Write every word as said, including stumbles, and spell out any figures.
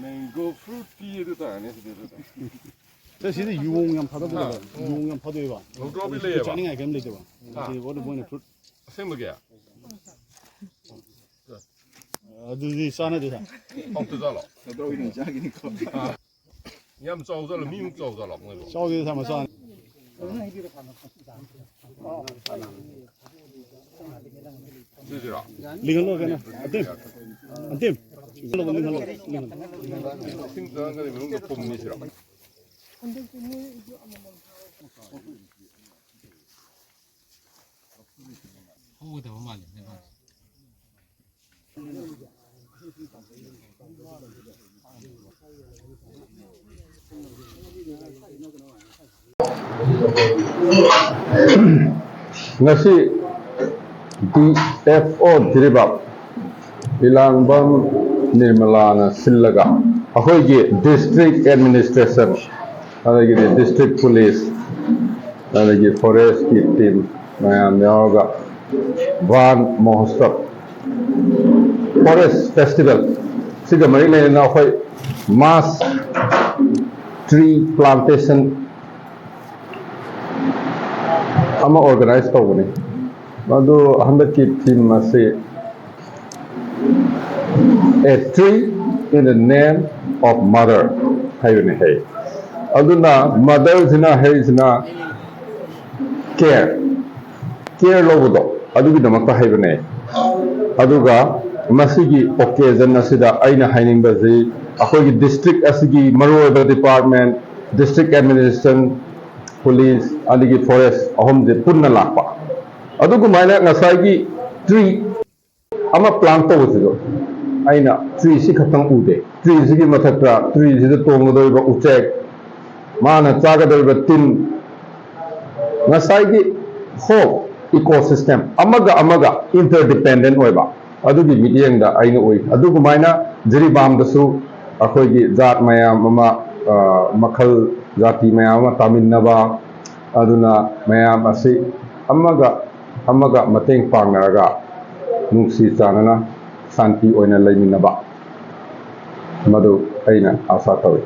Mango fruit tea ꯑꯗꯨ ꯇꯥꯔꯅꯤ ꯁꯤꯗꯤ ꯑꯗꯨꯗ꯫ ꯁꯤꯗ ꯌꯣꯡ ꯌꯥꯝ ꯐꯥꯗꯕ ꯂꯩꯕ꯫ ꯌꯣꯡ ꯌꯥꯝ ꯐꯥꯗꯣꯏꯕ꯫ ꯂꯧꯗ꯭ꯔꯣꯕꯤ ꯂꯩꯌꯦꯕ꯫ ꯆꯥꯅꯤꯡꯉꯥꯏ ꯀꯩꯝ ꯂꯩꯇꯦꯕ꯫ ꯑꯥ꯫ ꯁꯤ ꯃꯣꯏꯅ ꯐ꯭ꯔꯨꯠ ꯑꯁꯦꯡꯕꯒꯤ? ꯑꯗꯨꯗꯤ ꯆꯥꯟꯅꯗꯦꯗ꯫ ꯍꯥꯎꯇ ꯖꯥꯠꯂꯣ? ꯂꯧꯗ꯭ꯔꯣꯕꯤꯅ ꯆꯥꯈꯤꯅꯤꯀꯣ꯫ ꯑꯥ꯫ ꯌꯥꯝ ꯆꯥꯎꯖꯥꯠꯂꯣ? ꯃꯤꯃꯨꯛ ꯆꯥꯎꯖꯥꯠꯂꯣ ꯃꯣꯏꯕꯣ? ꯆꯥꯎꯗꯦꯗ, ꯃꯆꯥꯅꯤ꯫ ꯁꯤꯁꯤꯔꯣ? ꯂꯤꯡꯍꯜꯂꯣ ꯀꯩꯅꯣ꯫ ꯑꯟꯇꯤꯝ꯫ ꯑꯟꯇꯤꯝ꯫ ꯂꯤꯡꯍꯜꯂꯣ, ꯂꯤꯡꯍꯜꯂꯣ, ꯂꯤꯡꯍꯜꯂꯣ꯫ ꯏꯁꯤꯡ ꯆꯪꯉꯒꯗꯤ ꯃꯅꯨꯡꯗ ꯄꯨꯝꯅꯤ ꯁꯤꯔꯣ? ꯍꯧꯒꯗꯕ ꯃꯥꯜꯂꯦ ꯂꯩꯕꯥꯛꯁꯦ꯫ ꯉꯁꯤ ꯗꯤ ꯑꯦꯐ ꯑꯣ ꯖꯤꯔꯤꯕꯥꯝ ꯏꯂꯥꯡꯕꯝ ꯅꯤꯔꯃꯂꯥꯅ ꯁꯤꯜꯂꯒ ꯑꯩꯈꯣꯏꯒꯤ ꯗꯤꯁꯇ꯭ꯔꯤꯛ ꯑꯦꯗꯃꯤꯅꯤꯁꯇ꯭ꯔꯦꯁꯟ, ꯑꯗꯒꯤꯗꯤ ꯗꯤꯁꯇ꯭ꯔꯤꯛ ꯄꯨꯂꯤꯁ, ꯑꯗꯒꯤ ꯐꯣꯔꯦꯁꯀꯤ ꯇꯤꯝ ꯃꯌꯥꯝ ꯌꯥꯎꯔꯒ ꯚꯥꯟ ꯃꯍꯣꯠꯁꯕ, ꯐꯣꯔꯦꯁ ꯐꯦꯁꯇꯤꯚꯦꯜ, ꯁꯤꯒ ꯃꯔꯤ ꯂꯩꯅꯅ ꯑꯩꯈꯣꯏ ꯃꯥꯁ ꯇ꯭ꯔꯤ ꯄ꯭ꯂꯥꯟꯇꯦꯁꯟ ꯑꯃ ꯑꯣꯔꯒꯅꯥꯏꯖ ꯇꯧꯕꯅꯤ꯫ ꯑꯗꯨ ꯍꯟꯗꯛꯀꯤ ꯊꯤꯝ ꯑꯁꯤ A tree in the name of mother ꯍꯥꯏꯕꯅꯤ ꯍꯥꯏ꯫ ꯑꯗꯨꯅ ꯃꯗꯔꯁꯤꯅ ꯍꯥꯏꯔꯤꯁꯤꯅ ꯀꯦꯌꯔ, ꯀꯦꯌꯔ ꯂꯧꯕꯗꯣ ꯑꯗꯨꯒꯤꯗꯃꯛꯇ ꯍꯥꯏꯕꯅꯦ꯫ ꯑꯗꯨꯒ ꯃꯁꯤꯒꯤ ꯑꯣꯀꯦꯖꯟ ꯑꯁꯤꯗ ꯑꯩꯅ ꯍꯥꯏꯅꯤꯡꯕꯁꯤ ꯑꯩꯈꯣꯏꯒꯤ ꯗꯤꯁꯇ꯭ꯔꯤꯛ ꯑꯁꯤꯒꯤ ꯃꯔꯨꯑꯣꯏꯕ ꯗꯤꯄꯥꯔꯠꯃꯦꯟ, ꯗꯤꯁꯇ꯭ꯔꯤꯛ ꯑꯦꯗꯃꯤꯅꯤꯁꯇ꯭ꯔꯦꯁꯟ, ꯄꯨꯂꯤꯁ, ꯑꯗꯒꯤ ꯐꯣꯔꯦꯁ ꯑꯍꯨꯝꯁꯦ ꯄꯨꯟꯅ ꯂꯥꯛꯄ꯫ ꯑꯗꯨꯒꯨꯃꯥꯏꯅ ꯉꯁꯥꯏꯒꯤ ꯇ꯭ꯔꯤ ꯑꯃ ꯄ꯭ꯂꯥꯟ ꯇꯧꯕꯁꯤꯁꯨ ꯑꯩꯅ ꯇ꯭ꯔꯤꯁꯤ ꯈꯛꯇꯪ ꯎꯗꯦ꯫ ꯇ꯭ꯔꯤꯁꯤꯒꯤ ꯃꯊꯛꯇ ꯇ꯭ꯔꯤꯁꯤꯗ ꯇꯣꯡꯒꯗꯧꯔꯤꯕ ꯎꯆꯦꯛ, ꯃꯥꯅ ꯆꯥꯒꯗꯧꯔꯤꯕ ꯇꯤꯟ, ꯉꯁꯥꯏꯒꯤ whole ecosystem ꯑꯃꯒ ꯑꯃꯒ interdependent ꯑꯣꯏꯕ, ꯑꯗꯨꯒꯤ ꯃꯤꯠꯌꯦꯡꯗ ꯑꯩꯅ ꯎꯏ꯫ ꯑꯗꯨꯒꯨꯃꯥꯏꯅ ꯖꯤꯔꯤꯕꯥꯝꯗꯁꯨ ꯑꯩꯈꯣꯏꯒꯤ ꯖꯥꯠ ꯃꯌꯥꯝ ꯑꯃ, ꯑ, ꯃꯈꯜ ꯖꯥꯇꯤ ꯃꯌꯥꯝ ꯑꯃ ꯇꯥꯃꯤꯟꯅꯕ, ꯑꯗꯨꯅ ꯃꯌꯥꯝ ꯑꯁꯤ ꯑꯃꯒ ꯑꯃꯒ ꯃꯇꯦꯡ ꯄꯥꯡꯅꯔꯒ ꯅꯨꯡꯁꯤ ꯆꯥꯟꯅꯅ ꯁꯥꯟꯇꯤ ꯑꯣꯏꯅ ꯂꯩꯃꯤꯟꯅꯕ, ꯃꯗꯨ ꯑꯩꯅ ꯑꯥꯁꯥ ꯇꯧꯏ꯫